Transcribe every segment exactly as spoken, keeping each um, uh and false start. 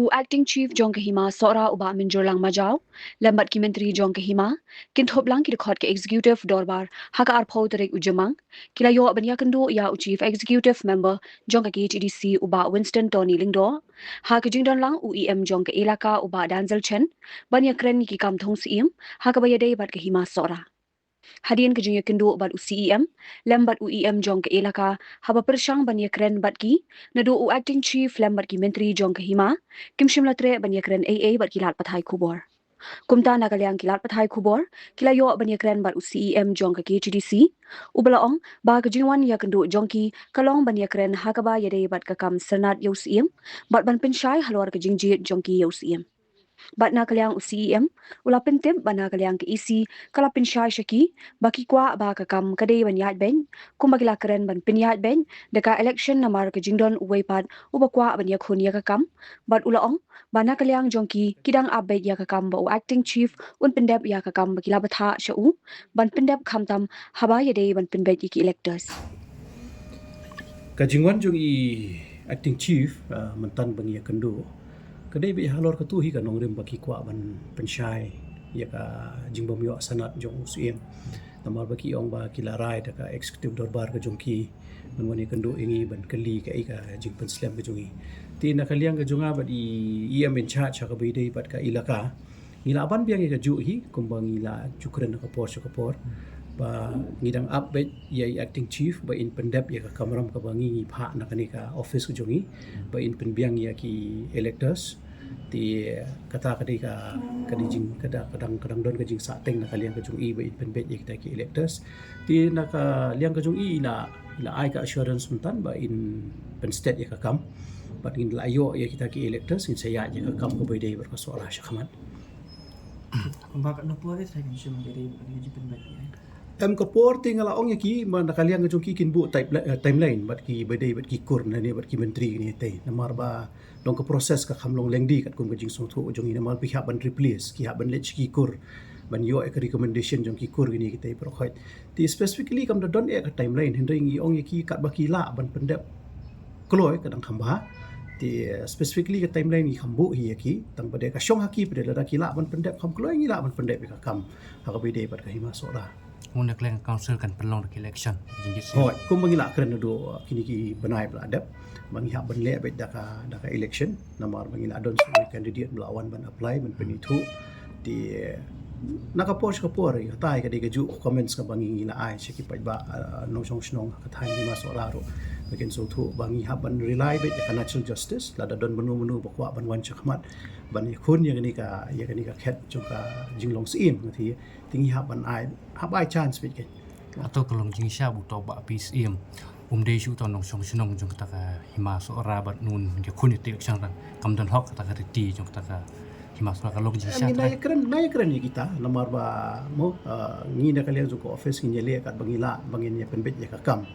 U Acting Chief jong ka Hima Sohra u Bah Mynjurlang Majaw lem bad ki Myntri jong ka Hima kin thup lang ki dkhot ka Executive Dorbar ha ka arphew tarik u Jymmang, ki la ïoh ban ïakynduh ïa u Chief Executive Member jong ka K H A D C u Bah Winston Tony Lyngdoh, ha ka jingdon lang u E M jong ka Elaka u Bah Denzil Shen, ban ïakren ïa ki kam thung syiem ha kaba ïadei bad ka Hima Sohra. Hadien ka jingïakynduh bad u C E M lem bad u E M jong ka Elaka, haba pyrshang ban ïakren bad ki, naduh u Acting Chief lem bad ki Myntri jong ka Hima kim shym la treh ban ïakren ei ei bad ki lad pathai khubor. Kumta na ka liang ki lad pathai khubor ki la ïoh ban ïakren bad u C E M jong ka K H A D C, uba la ong ba ka jingwan ïakynduh jong ki ka long ban ïakren ha kaba ïadei bad ka kam syrnat ïa u Syiem bad ban pynshai halor ka jingjied jong ki ïa u Syiem. Bad na ka liang u C E M u la pyntip ba na ka liang ka E C ka la pynshai sha ki ba ki kwah ba ka kam ka dei ban ïaid beit, kumba ki la kren ban pynïaid beit da ka election namar ka jingdon uwei pat uba kwah ban ïakhun ïa ka kam. Bad u la ong ba na ka liang jong ki, ki dang ap beit ïa ka kam ba u Acting Chief un pyndep ïa ka kam ba ki la bthah sha u ban pyndep, khamtam haba ïadei ban pynbeit ïa ki electors. Ka jingwan jong i Acting Chief, ah, mynta ba ngi ïakynduh, ka dei beit halor katu hi ka nongrim ba ki kwah ban pynshai ïa ka jingbymïoh syrnat jong u Syiem. Namar ba ki ong ba ki la rai da ka Executive Dorbar ka jong ki ban wan ïakynduh ïa ngi ban kylli kaei ka jingpynslem ka jong ngi. Te na ka liang ka jong nga bad i E M in charge ha kaba ïadei bad ka Elaka, ngi la ban biang ïa kajuh hi, kumba ngi la ju kren ha ka por sha ka por, ba ngi dang ap beit ïa i Acting Chief ba in pyndep ïa ka kamram kaba ngi ngi phah na kane ka office ka jong ngi, ba in pynbiang ïa ki electors. Te kata ka dei ka, ka dei jing, ka dang, ka dang, ka dang don ka jingsahteng na ka liang ka jong i ba in pynbeit ïa kita ki electors. Te na ka liang ka jong i, i la, i la ai ka assurance mynta ba in pynstet ïa ka kam. Bad ngin la ïoh ïa kita ki electors, ngin sa ïaid ïa ka kam kaba ïadei bad ka Sohra shakhmat. Kumba katno por i trai kan shim ïa ka jingpynbeit ïa? Em, ka por te nga la ong ïa ki, ba na ka liang ka jong ki kin buh time-, eh, timeline bad kiba ïadei bad ki kur lane bad ki Myntri kine te. Namar ba long ka process ka kham long lengdi katkum ka jingsngewthuh jong ngi, namar ba ki hap ban replace, ki hap ban leit sha ki kur ban ïoh ïa ka recommendation jong ki kur kine kita baroh khoit. Te specifically kam da don eh ka timeline, hynrei ngi ong ïa ki katba ki lah ban pyndep kloi ka dang kham bha. Te specifically ka timeline ngi kham buh hi ïa ki, tang ba dei ka shong ha ki pat, lada ki lah ban pyndep kham kloi, ngi lah ban pyndep ïa ka kam ha kaba ïadei bad ka Hima Sohra. Kumno na ka liang ka council kan pynlong da ka election? Jingkit sih. Hooid, kumba ngi la kren naduh kine ki bnai ba la dep, ba ngi hap ban leh beit da ka, da ka election, namar ba ngi la don sa uwei candidate ba la wan ban apply, ban pynithuh. Te na ka por sha ka por, ïa kata ka dei kajuh ka comments kaba ngi, ngi la ai sha ki paidbah, ah, nongshong shnong ha ka thaiñ Hima Sohra ruh, ba kin sngewthuh ba ngi hap ban rely beit ïa ka natural justice, lada don mano mano ba kwah ban wan shakhmat ban ïakhun ïa kane ka, ïa kane ka khet jong ka jinglong Syiem, nga te, te ngi hap ban ai, hap ai chance beit kein. Hato ka long jingshah ba uto u Bah P C M um dei shuh uto u nongshong shnong jong kata ka Hima Sohra bad un ïakhun ïa ka election, tang kam don hok kata ka riti jong kata ka Hima Sohra, ka long jingshah? Ngi na ïakren, na ïakren ïa kita, namar ba mo, ah, ngi na ka liang jong ka office ngin ïaleh katba ngi lah ba ngin ïa pynbeit ïa ka kam.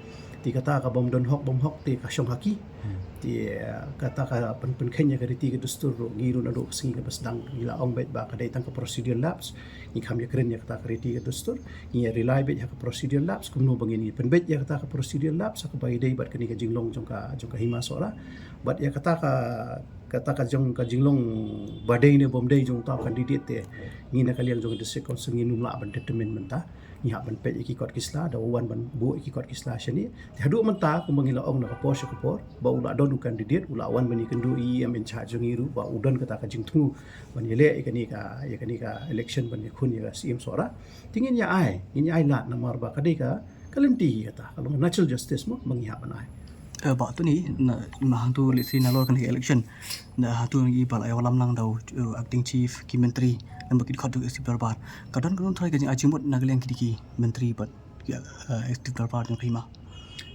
Te kata ka bym don hok bym hok te ka shong ha ki. Hmm. Te, ah, kata ka pyn-, pynkheiñ ïa ka riti ka dustur ruh, ngi ruh naduh ka sngi kaba sdang ngi la ong beit ba ka dei tang ka procedural lapse. Ngi kham ïakren ïa kata ka riti ka dustur, ngi ïa rely beit ha ka procedural lapse, kumno ba ngin ïa pynbeit ïa kata ka procedural lapse ha kaba ïadei bad kane ka jinglong jong ka, jong ka Hima Sohra. Bad ïa kata ka, kata ka jong ka jinglong ba dei ne bym dei jong uta u candidate te, ngi na ka liang jong ka District Council ngin ym lah ban determine mynta. Ngi hap ban peit ïa ki kot ki sla, da u wan ban buh ïa ki kot ki sla shane. Te haduh mynta kumba ngi la ong na ka por sha ka por, ba u la don u candidate, u la wan ban ïakynduh ïa i E M in charge jong ngi ruh, ba u don kata ka jingthmu ban ïaleh ïa kane ka, ïa kane ka election ban ïakhun ïa ka Syiem Sohra. Te ngin ïa ai, ngin ïa ai lad, namar ba ka dei ka, ka lynti hi kata, ka long natural justice mo, ba ngi hap ban ai. Eh, Bah Tony, na, na hangtu lehse nalor kane ka election, na hangtu ngi ba la ïalam lang da u, eh, Acting Chief, ki Myntri, lem bad ki dkhot jong ka Executive Dorbar, ka don kano trai ka jingai jingmut na ka liang kine ki Myntri bad ki, eh, Executive Dorbar jong ka Hima?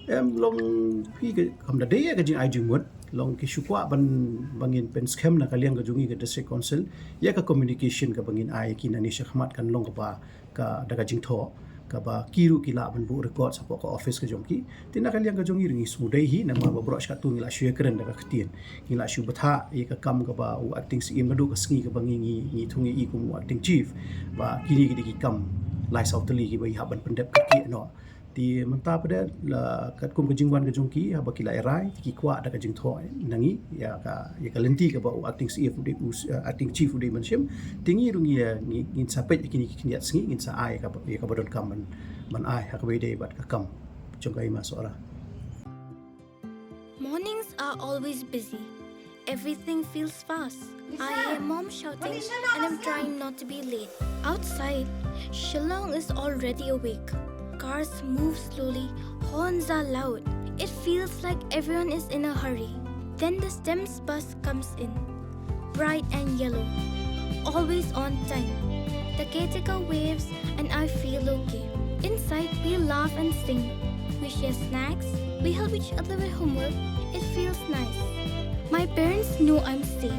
Em, long phi ka, kam da dei ka jingai jingmut, long ki shu kwah ban, ba ngin pynskhem na ka liang ka jong ngi ka District Council ïa ka communication kaba ngin ai ïa ki nangne shakhmat, kan long kaba ka, da ka jingthoh kaba ki ruh ki lah ban buh record hapoh ka office ka jong ki. Te na ka liang ka jong ngi ruh ngi sngewdei hi, namar ba baroh shi katto ngi la shu ïakren da ka ktien, ngi la shu bthah ïa ka kam kaba u Acting Syiem naduh ka sngi kaba ngi, ngi, ngi thung ïa i kum u Acting Chief, ba kine ki dei ki kam lai saw tylli kiba i hap ban pyndep kyrkieh noh. Te mynta pat de la katkum ka jingwan ka jong ki, haba ki la rai, te ki kwah da ka jingthoh na ngi ïa ka, ïa ka lynti kaba u acting chief u dei, u, eh, acting chief u dei ban shim. Te ngi ruh ngi, eh, ngi, ngin sa peit ïa kine ki khyndiat sngi, ngin sa ai ïa kaba, ïa kaba donkam ban, ban ai ha kaba ïadei bad ka kam jong ka Hima Sohra. Mornings are always busy. Everything feels fast. I hear mom shouting and I'm trying not to be late. Outside, Shillong is already awake. Cars move slowly, horns are loud. It feels like everyone is in a hurry. Then the STEMS bus comes in. Bright and yellow. Always on time. The caretaker waves and I feel okay. Inside, we laugh and sing. We share snacks. We help each other with homework. It feels nice. My parents know I'm safe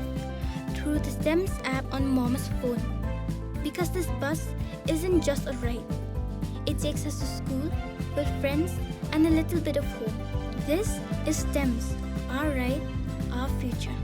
through the STEMS app on mom's phone. Because this bus isn't just a ride. It takes us to school, with friends, and a little bit of home. This is STEMS, our ride, our future.